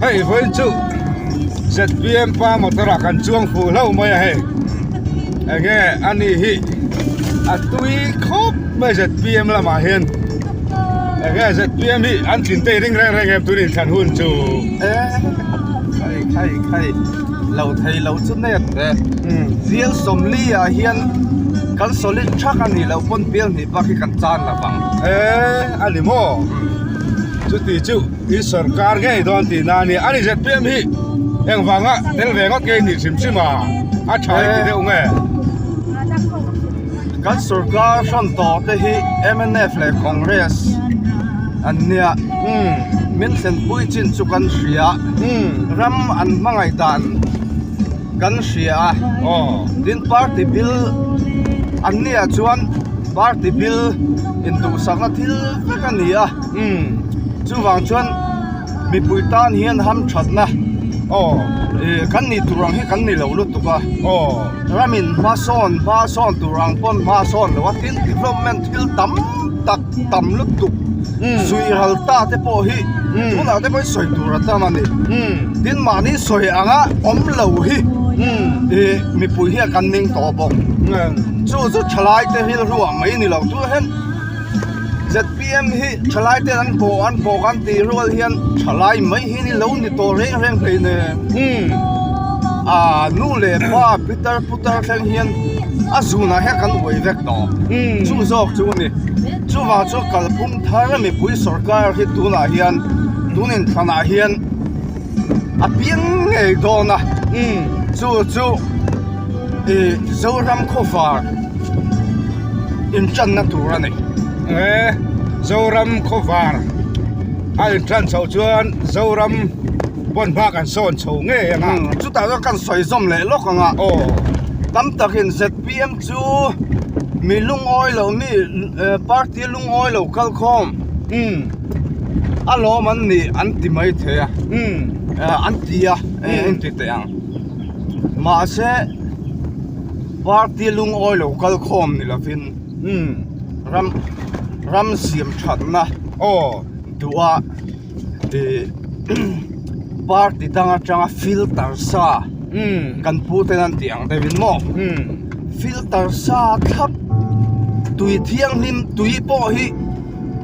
Hei vawiin chu zpm pa motor ah kan chuang fuh hlauh mai a hei enge a ni hi a tui khawp mai zpm lamah hian enge zpm hi an tlin te i ring reng reng em tun inthlan hun chu khai khai khai lo thei lo chu net te bial sawmli ah hian kan solid thak a nih loh pawn bial hnih bak hi kan chan lo vang e a ni maw chuti chu i sawrkar ngei dawn tih na a ni a ni zpm hi engvanga tel ve ngawt ngei nih hrim hrim a a tha i ti deuh nge kan sawrkar hran tawh te hi mnf leh congress an nia min thlenpui chin chu kan hria ram an hmangaih dan kan hria a tin party bil an nia chuan party bil induhsakna thil vek a ni a chuvang chuan mipui tan hian hamthatna kan nih tur ang hi kan ni lo lutuk a ramin hmasawn hmasawn tur ang pawn hmasawn lo a tin development thil tam tak tam lutuk suih ral ta te pawh hi tunah te pawh hi sawi tur a tam a ni tin mahni sawi anga awm lo hi ih mipui hian kan ning tawh bawk chu chu thalai te rilru ah mai ni lo tunah hian zpm hi thalai te an bawh an bawk an tih rual hian thalai mai hi ni lo ni tawh reng reng hleinem ah nu leh pa pitar putar thleng hian a zunah hian kan uai vek tawh chu zawk chu a ni chuvang chu kalphung thar mipui sawrkar hi tunah hian tun inthlanah hian a piang ngei dawn a chu chu ih Zoram khawvar intanna tur a ni. E Zoram khawvar a intan chhoh chuan Zoram pawn hma kan sawn chho ngei ang a. Chutah chuan kan sawi zawm leh lawk ang a. Aw. Tam takin zpm chu mi lungawi lo mi party lungawi lo kalkhawm a lawm an nih an ti mai thei a an ti a an ti teh ang. Mahse party lungawi lo kalkhawm ni lovin ram ram siam thatna aw duh a ih party dang atanga filter sa kan pu ten an tih ang deuhin maw filter sa thlap tui thianghlim tui pawh hi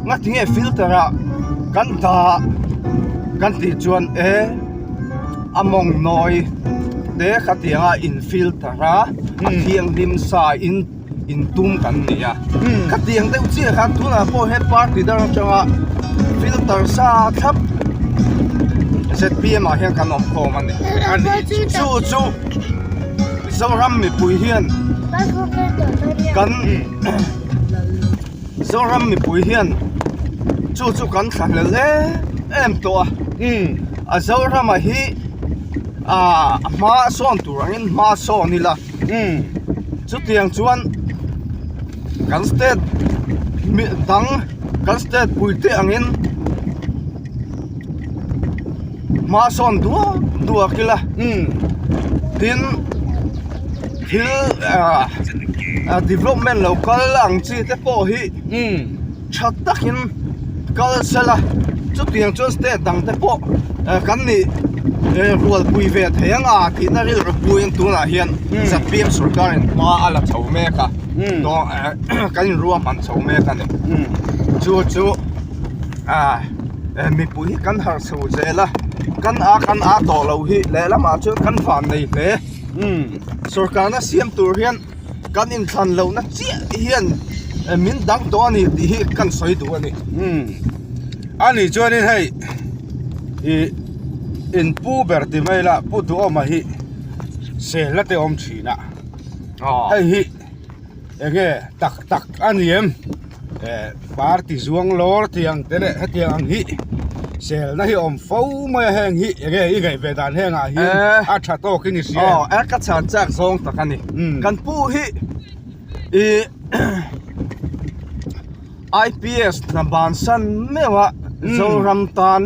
ngatinge filter ah kan dah kan tih chuan e. A mawng nawi te khatianga in filter a a thianghlim sa in in tum kan ni a khatiang deuh chiah khan tunah pawh he party dang atanga filter sa thlap zpm ah hian kan awm khawm a ni chu chu Zoram mipui hian kan Zoram mipui hian chu chu kan thlahlel em em tawh a a Zorama hi ah a hma sawn tur angin hma sawn ila chutiang chuan kan state dang kan state pui te angin hma sawn duak duak ila tin thil ah development lo kal ang chi te pawh hi tha takin kal sela chutiang chuan state dang te pawh kan nih rualpui ve thei ang a tihna rilru puiin tunah hian zpm sawrkarin hma a la chho mek a kan inruahman chho mek a ni chu chu. Ah mipui hi kan harh chho zel a kan a kan a tawh loh hi lehlamah chuan kan van nei hle sawrkarna siam tur hian kan inthlan lohna chiah hian min dang tawh a ni tih hi kan sawi duh a ni. A nih chuanin hei ih in pu ber ti mai la Pu Duhawma hi sel te awm thin a hei hi enge tak tak a ni em? Eh party zuang lawr tiang te leh hetiang ang hi selna hi awm fo mai a heng hi enge i ngaih ve dan heng ah hian a tha tawk in i hria em? Aw e ka chhan chak zawng tak a ni kan pu hi ih IPS hna bansan meuh a Zoram tan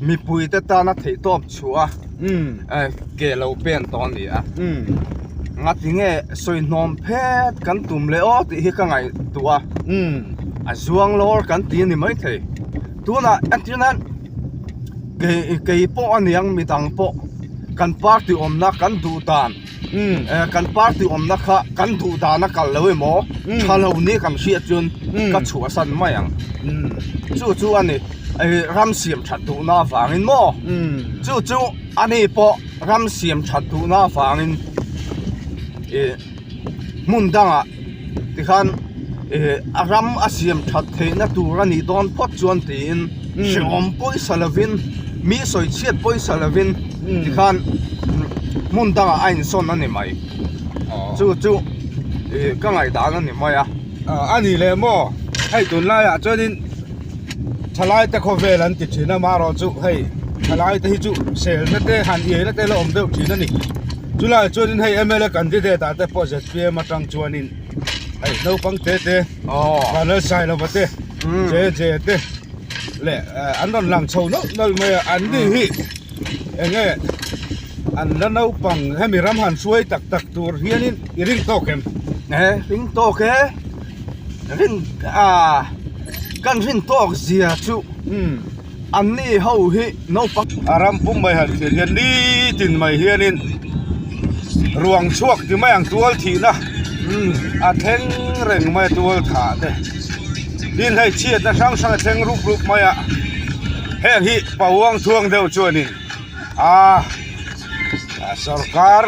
mipui te tana theihtawp chhuah a ke lo pen tawh a ni a ngatinge sawi hnawm phet kan tum leh aw tih hi ka ngaihtuah a a zuang lawr kan ti a ni maithei tunah entir nan. Kei kei pawh a niang midang pawh kan party awmna kan duh dan kan party awmna kha kan duh dan a kal lo emaw tha lo ni kan hriat chuan ka chhuahsan mai ang chu chu a ni ram siam that duhna avangin maw chu chu a ni pawh ram siam that duhna avangin ih hmun dangah tikhan ih a ram a siam that theihna tur a nih dawn phawt chuan tiin hrehawm pawisa lovin mi sawi chhiat pawisa lovin tikhan hmun dangah a insawn a ni mai chu chu ih ka ngaihdan a ni mai a. A ni leh maw hei tunlaiah chuanin thalai te khawvel an ti thin a marawh chu hei thalai te hi chu selna te han iai na te la awm deuh thin a ni chulaiah chuanin hei mla candidate ah te pawh zpm atang chuanin hei naupang te te Vanlalsailova te JJ te leh an rawn lang chho nawlh nawlh mai a an ni hi eng nge an la naupang hemi ram han hruai tak tak tur hianin i ring tawk em? E ring tawk e rin ah kan rin tawk zia chu an ni ho hi naupang a ram pum mai han thlir hian nitin mai hianin ruang chhuak ti mai ang tual thihna a thleng reng mai a tual thah te tin hei chhiatna hrang hrang a thleng rup rup mai a heng hi pauang thuang deuh chuanin ah sorkar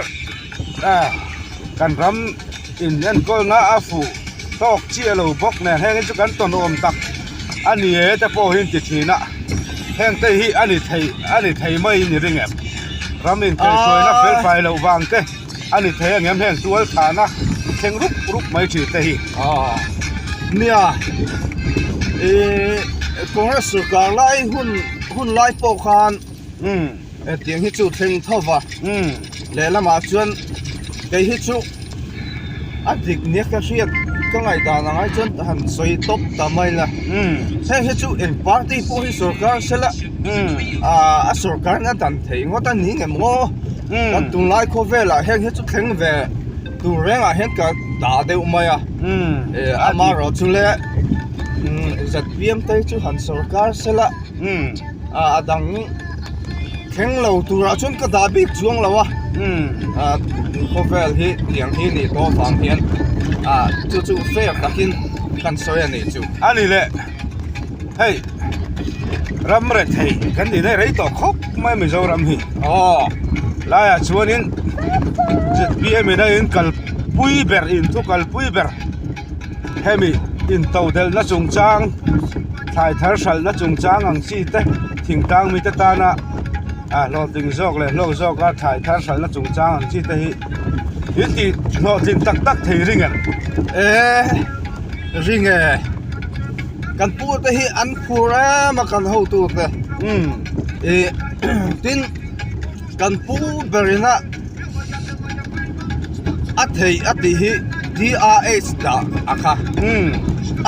kan ram in enkawlna a fuh tawk chiah lo bawk nen heng hi chu kan tawn awm tak a ni e te pawh hi an ti thin a heng te hi a ni thei a ni thei mai in i ring em ram inkaihhruaina fel fai loh vang te a ni thei ang em heng tual thahna thleng rup rup mai thin te hi. Nia ih Congress sorkar lai hun hun lai pawh khan hetiang hi chu thleng tho va lehlamah chuan kei hi chu a dik nia ka hriat ka ngaihdan ang ai chuan han sawi tawp ta mai la heng hi chu eng party pawh hi sorkar sela ah a sorkar na dan thei ngawt a ni nge maw kan tunlai khawvelah heng hi chu thleng ve tur rengah hian ka dah deuh mai a amaherawh chu le zpm te hi chu han sorkar sela a dang thleng lo turah chuan ka dah bik chuang lo a khawvel hi tiang hi nih tawh avang hian chu chu fair takin kan sawi a nih chu. A ni le hei ram rethei kan nih daih rei tawh khawp mai Mizoram hi aw laiah chuanin zpm in a in kalpui ber in thu kalpui ber hemi intodelhna chungchang thlai thar hralhna chungchang ang chi te thingtlang mite tana ah hlawhtling zawk leh hlawk zawka thlai thar hralhna chungchang ang chi te hi in tih hlawhtlin tak tak thei ring em? E ring e kan pu te hi an phur em a kan hotu te ih tin kan pu berina a theih a tih hi D_R_H dah a kha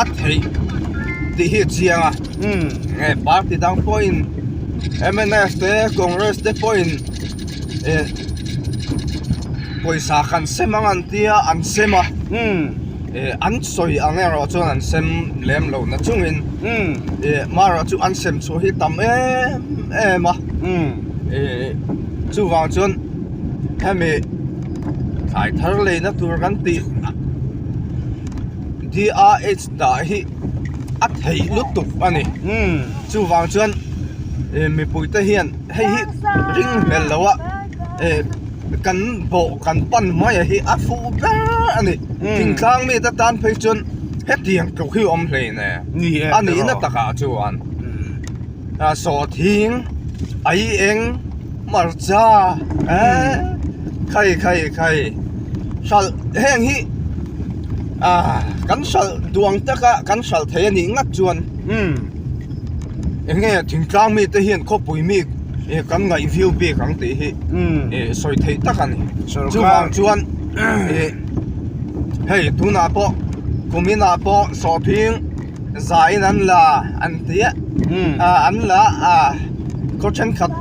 a theih tih hi a chiang a nge party dang pawhin M_N_F te congress te pawhin eh pawisa kan sem ang an tia an sem a eh an sawi ang erawh chuan an sem lem lo na chungin eh marawh chu an sem chhuah hi tam em em a eh chuvang chuan hemi thlai thar leina tur kan tih D_R_H dah hi a theih lutuk a ni chuvang chuan eh mipui te hian hei hi ring hmel lo a eh kan bawh kan pan mai a hi a fuh ber a ni thingtlang mite tan phei chuan hetiang tluk hi awm hle ne a nihna takah chuan sawhthing ai eng hmarcha eh khai khai khai hralh heng hi ah kan hralh duang taka kan hralh thei a nih ngat chuan eng nge thingtlang mite hian khawpui mi eh kan ngaih viau bik ang tih hi eh sawi theih tak a ni chuvang chuan eh hei tunah pawh kuminah pawh sawhthing Zain an la an ti a an la a khaw thenkhat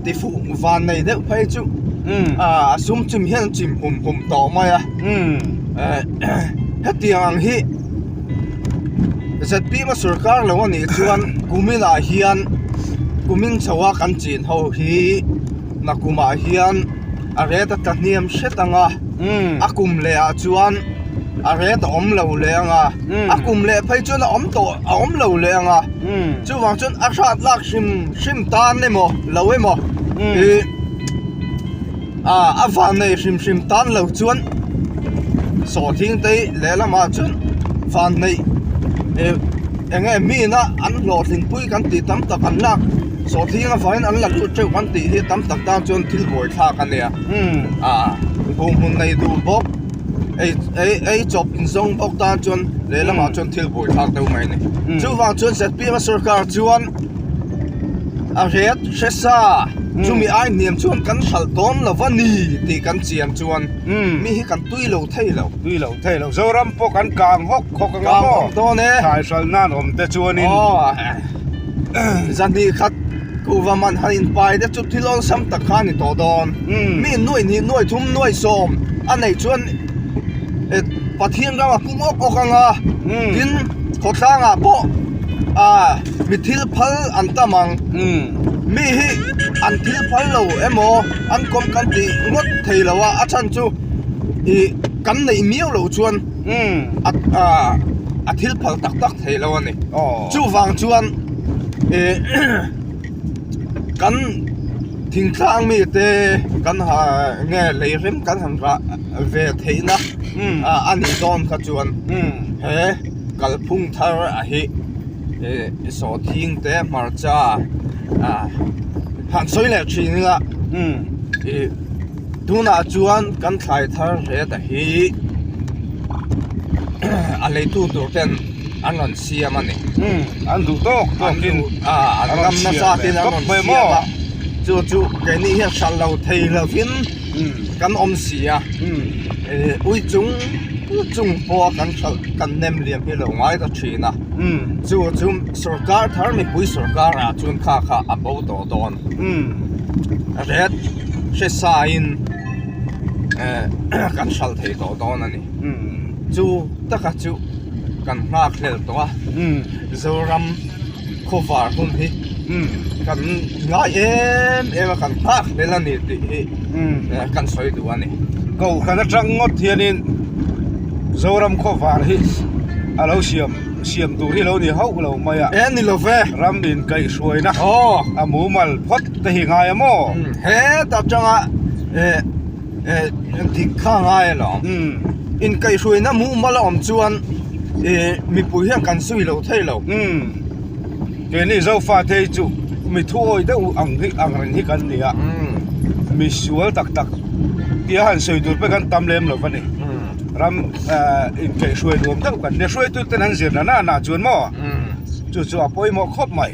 ti fuh van nei deuh phei chu a sum chim hian an chim hum hum tawh mai a hetiang ang hi zpm a sorkar lo a nih chuan kuminah hian. Kumin chho a kan chin ho hi nakumah hian a ret a tla hniam hret ang a, a kum leh ah chuan a ret a awm lo leh ang a, a kum leh phei chuan a awm tawh a awm lo leh ang a, chuvang chuan a hrat lak hrim hrim tan emaw lo emaw ih a van nei hrim hrim tan lo chuan sawhthing te lehlamah chuan van neih ih eng nge mina an hlawhtlinpui kan tih tam tak an lak sawhthing avangin an la lut teuh kan tih hi tam tak tan chuan thil buaithlak a nia a buhhmun nei duh bawk ei ei ei chawp inzawng bawk tan chuan lehlamah chuan thil buaithlak deuh mai a ni chuvang chuan zpm sorkar chuan a ret hre sa chumi ai hniam chuan kan hralh dawn lo va ni tih kan chian chuan mi hi kan tui lo thei lo tui lo thei lo Zoram pawh kan kang hawk hawk ang a maw kang hawk dawn e thlai hralh nan awm te chuanin aw zahnih khat kuhva man han inpai te chu thil awlsam tak kha a ni tawh dawn mi nuaih hnih nuaih thum nuaih sawm a neih chuan Pathian rama pum awk awk ang a tin khawtlangah pawh ah mi thil phal an tam ang mi hi an thil phal lo emaw an kawm kan tih ngawt thei lo a a chhan chu ih kan neih miau loh chuan a ah a thil phal tak tak thei lo a ni chuvang chuan ih kan thingtlang mite kan ha nge lei rem kan han rah ve theihna a nih dawn kha chuan he kalphung thar a hi ih sawhthing te hmarcha ah han sawi leh thin ila ih tunah chuan kan thlai thar hle ta hi a leitu tur ten an rawn siam a ni an duh tawk tawkin an ngam nasa ten an rawn siam a chu chu keini hian hralh lo thei lovin kan awm si a ui chung chung pawha kan hralh kan nem liam hi lo ngai ta thin a chu chu sorkar thar mipui sorkar ah chuan kha kha a bo tawh dawn ret hre sa in kan hralh thei tawh dawn a ni chu taka chu kan nghak hlel tawh a Zoram khawvar hun hi kan ngai em em a kan nghak hlel a ni tih hi kan sawi duh a ni. Kohhran atang ngawt hianin Zoram khawvar hi a lo siam siam tur hi lo ni hauh lo mai a. E ni lo ve. Ram inkaihhruaina a mumal phawt te hi ngai a maw? Heta atanga dik kha ngai alawm. Inkaihhruaina mumal a awm chuan mipui hian kan zui lo thei lo. Keini Zofate hi chu mi thuawi deuh ang hi ang reng hi kan ni a, mi sual tak tak tia han sawi tur pawh kan tam lem lo va ni. Ram inkaihhruai nuam deuh kan nia, hruaituten an zir na na chuan maw chu chu a pawimawh khawp mai.